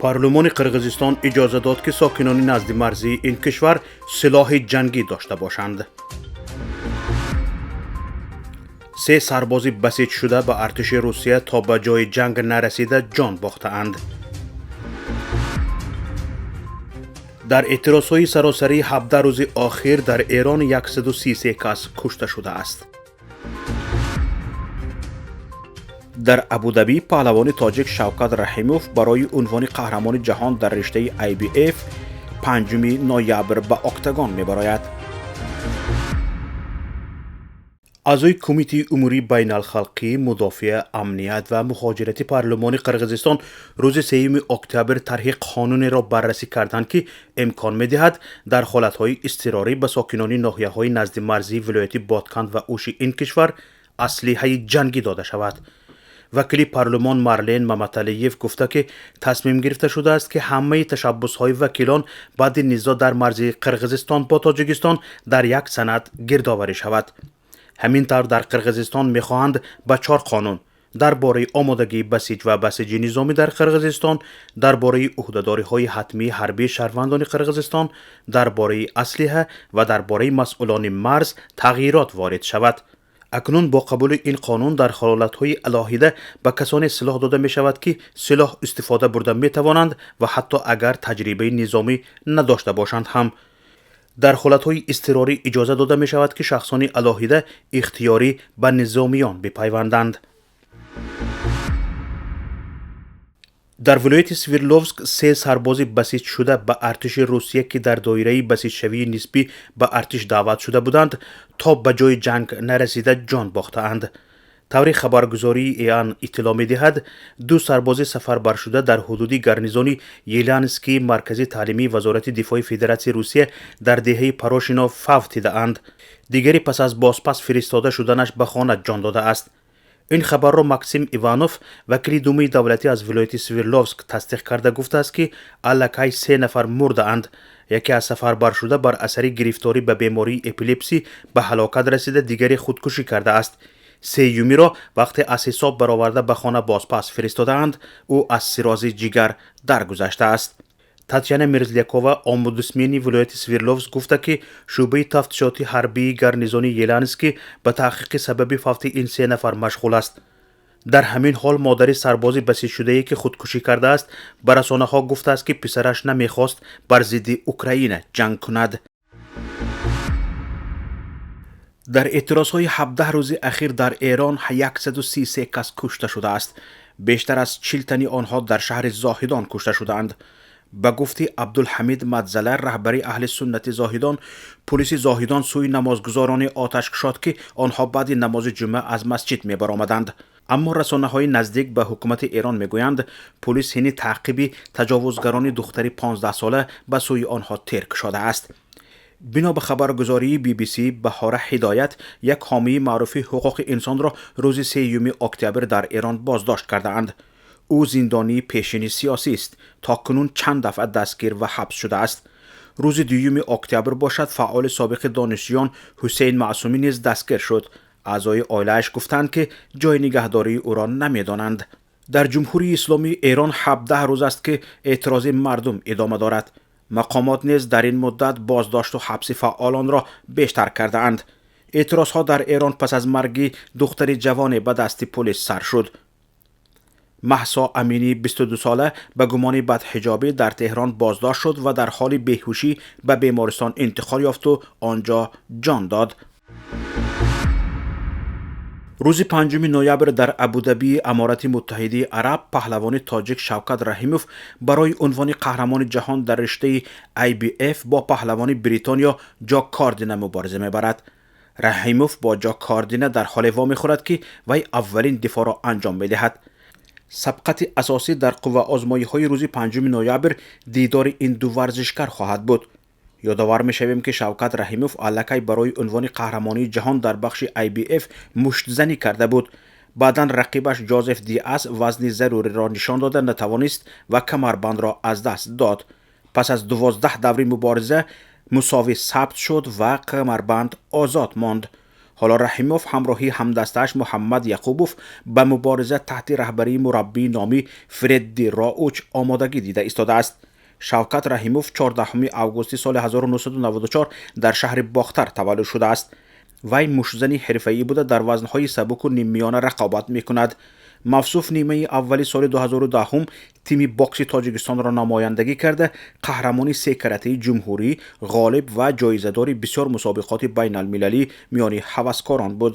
Парлумони Қирғизистон иҷоза дод, ки сокинони назди марзии ин кишвар силоҳи ҷангӣ дошта бошанд. Се сарбози басиҷшуда ба артиши Русия то ба ҷои ҷанг нарасида ҷон бохтаанд. Дар эътирозҳои саросарии 17 рӯзи охир дар Эрон 133 кас кушта шудааст. Дар Абудабӣ паҳлавони тоҷик Шавкат Раҳимов барои унвони қаҳрамони ҷаҳон дар риштаи IBF 5 ноябр ба октагон мебарояд. Аъзои Кумитаи умури байналхалқӣ, мудофиа, амният ва муҳоҷирати парлумони Қирғизистон рӯзи 3 октябр тарҳи қонунеро баррасӣ карданд, ки имкон медиҳад дар ҳолатҳои изтирорӣ ба сокинони ноҳияҳои назди марзии вилояти Ботканд ва Уши ин кишвар аслиҳаи ҷангӣ дода шавад. Вакили парлумон Марлен Маматалиев гуфта, ки тасмим гирифта шудааст, ки ҳамаи ташаббусҳои вакилон баъди низоъ дар марзи Қирғизистон бо Тоҷикистон дар як санад гирдоварӣ шавад. Ҳамин тавр, дар Қирғизистон мехоҳанд ба чор қонун дар бораи омодагии басиҷ ва басиҷи низомӣ дар Қирғизистон, дар бораи ӯҳдадориҳои ҳатмии ҳарбии шаҳрвандони Қирғизистон, дар бораи аслиҳа ва дар бораи масъулони марз тағйирот ворид шавад. Акнун бо қабули ин қонун дар ҳолатҳои алоҳида ба касоне силоҳ дода мешавад, ки силоҳ истифода бурда метавонанд ва ҳатто агар таҷрибаи низомӣ надошта бошанд ҳам. Дар ҳолатҳои изтирорӣ иҷоза дода мешавад, ки шахсони алоҳида ихтиёрӣ ба низомиён бипайванданд. Дар вилояти Свердловск се сарбози басиҷшуда ба артиши Русия, ки дар доираи басиҷшавии нисбӣ ба артиш даъват шуда буданд, то ба ҷои ҷанг нарасида ҷон бохтаанд. Таври хабаргузории ЭАН иттилоъ медиҳад, ду сарбози сафарбаршуда дар ҳудуди гарнизони Еланский маркази таълимии Вазорати дифои Федератсияи Русия дар деҳаи Порошино фавтидаанд. Дигаре пас аз бозпас фиристода шуданаш ба хона ҷон додааст. Ин хабарро Максим Иванов, вакили Думаи давлатӣ аз вилояти Свердловск, тасдиқ карда гуфтааст, ки аллакай се нафар мурдаанд. Яке аз сафарбаршуда бар асари гирифторӣ ба бемории эпилепсӣ ба ҳалокат расида, дигаре худкушӣ кардааст. Сеюмиро вақте аз ҳисоб бароварда ба хона бозпас фиристодаанд, ӯ аз сиррози ҷигар даргузаштааст. Татьяна Мерзлякова, омбудсмени вилояти Свердловск, гуфта, ки шӯъбаи тафтишоти ҳарбии гарнизони Еланский ба таҳқиқи сабаби фавти ин се нафар машғул аст. Дар ҳамин ҳол модари сарбози басиҷшудае, ки худкушӣ кардааст, ба расонаҳо гуфтааст, ки писараш намехост бар зидди Украина ҷанг кунад. Дар эътирозҳои 17 рӯзи ахир дар Эрон 133 кас кушта шудааст. Бештар аз 40 тани онҳо дар шаҳри Зоҳидон кушта шудаанд. Ба гуфти Абдулҳамид Мадзала, раҳбари аҳли суннати Зоҳидон, пулиси Зоҳидон сӯи намозгузороне оташ кушод, ки онҳо баъди намози ҷумъа аз масҷид мебаромаданд. Аммо расонаҳои наздик ба ҳукумати Эрон мегӯянд, пулис ҳини таъқиби таҷовузгарони духтари 15-сола ба сӯи онҳо тир кушодааст. Бино ба хабаргузории BBC, Баҳора Ҳидоят, як ҳомии маъруфи ҳуқуқи инсонро рӯзи 3 октябр дар Эрон боздошт кардаанд. Ӯ зиндонии пешини сиёсист, то кунун чанд дафъа дастгир ва ҳабс шудааст. Рӯзи 2 октябр бошад, фаъоли собиқи донишҷӯён Ҳусейн Маъсумӣ низ дастгир шуд. Аъзои оилааш гуфтанд, ки ҷои нигаҳдории ӯро намедонанд. Дар Ҷумҳурии Исломии Эрон 17 рӯз аст, ки эътирози мардум идома дорад. Мақомот низ дар ин муддат боздошту ҳабси фаъолонро бештар кардаанд. Эътирозҳо дар Эрон пас аз марги духтари ҷавоне ба дасти пулис сар шуд. Маҳсо Аминӣ, 22-сола, ба гумони бадҳиҷобӣ дар Теҳрон боздошт шуд ва дар ҳоли беҳушӣ ба бемористон интиқол ёфту он ҷо ҷон дод. Рӯзи 5 ноябр дар Абудабии Аморати Муттаҳидии Араб паҳлавони тоҷик Шавкат Раҳимов барои унвони қаҳрамони ҷаҳон дар риштаи IBF бо паҳлавони Бритониё Ҷо Кардина мубориза мебарад. Раҳимов бо Ҷо Кардина дар ҳоле вомехӯрад, ки вай аввалин дифоъро анҷом медиҳад. Сабқати асосӣ дар қувваозмоиҳои рӯзи 5 ноябр дидори ин ду варзишгар хоҳад буд. Ёдовар мешавем, ки Шавкат Раҳимов аллакай барои унвони қаҳрамонии ҷаҳон дар бахши IBF муштзанӣ карда буд. Баъдан рақибаш Ҷозеф Диас вазни заруриро нишон дода натавонист ва камарбандро аз даст дод. Пас аз 12 даври мубориза мусовӣ сабт шуд ва камарбанд озод монд. Ҳоло Раҳимов ҳамроҳи ҳамдастааш Муҳаммад Яқубов ба мубориза таҳти раҳбарии мураббии номӣ Фредди Роуч омодагӣ дида истодааст. Шавкат Раҳимов 14 августи соли 1994 дар шаҳри Бохтар таваллуд шудааст. Вай муштзани ҳирфаӣ буда, дар вазнҳои сабуку ниммиёна рақобат мекунад. Мавсуф нимаи аввали соли 2010 тими бокси Тоҷикистонро намояндагӣ карда, қаҳрамони секаратаи ҷумҳурӣ, ғолиб ва ҷоизадори бисёр мусобиқоти байналмилалӣ миёни ҳаваскорон буд.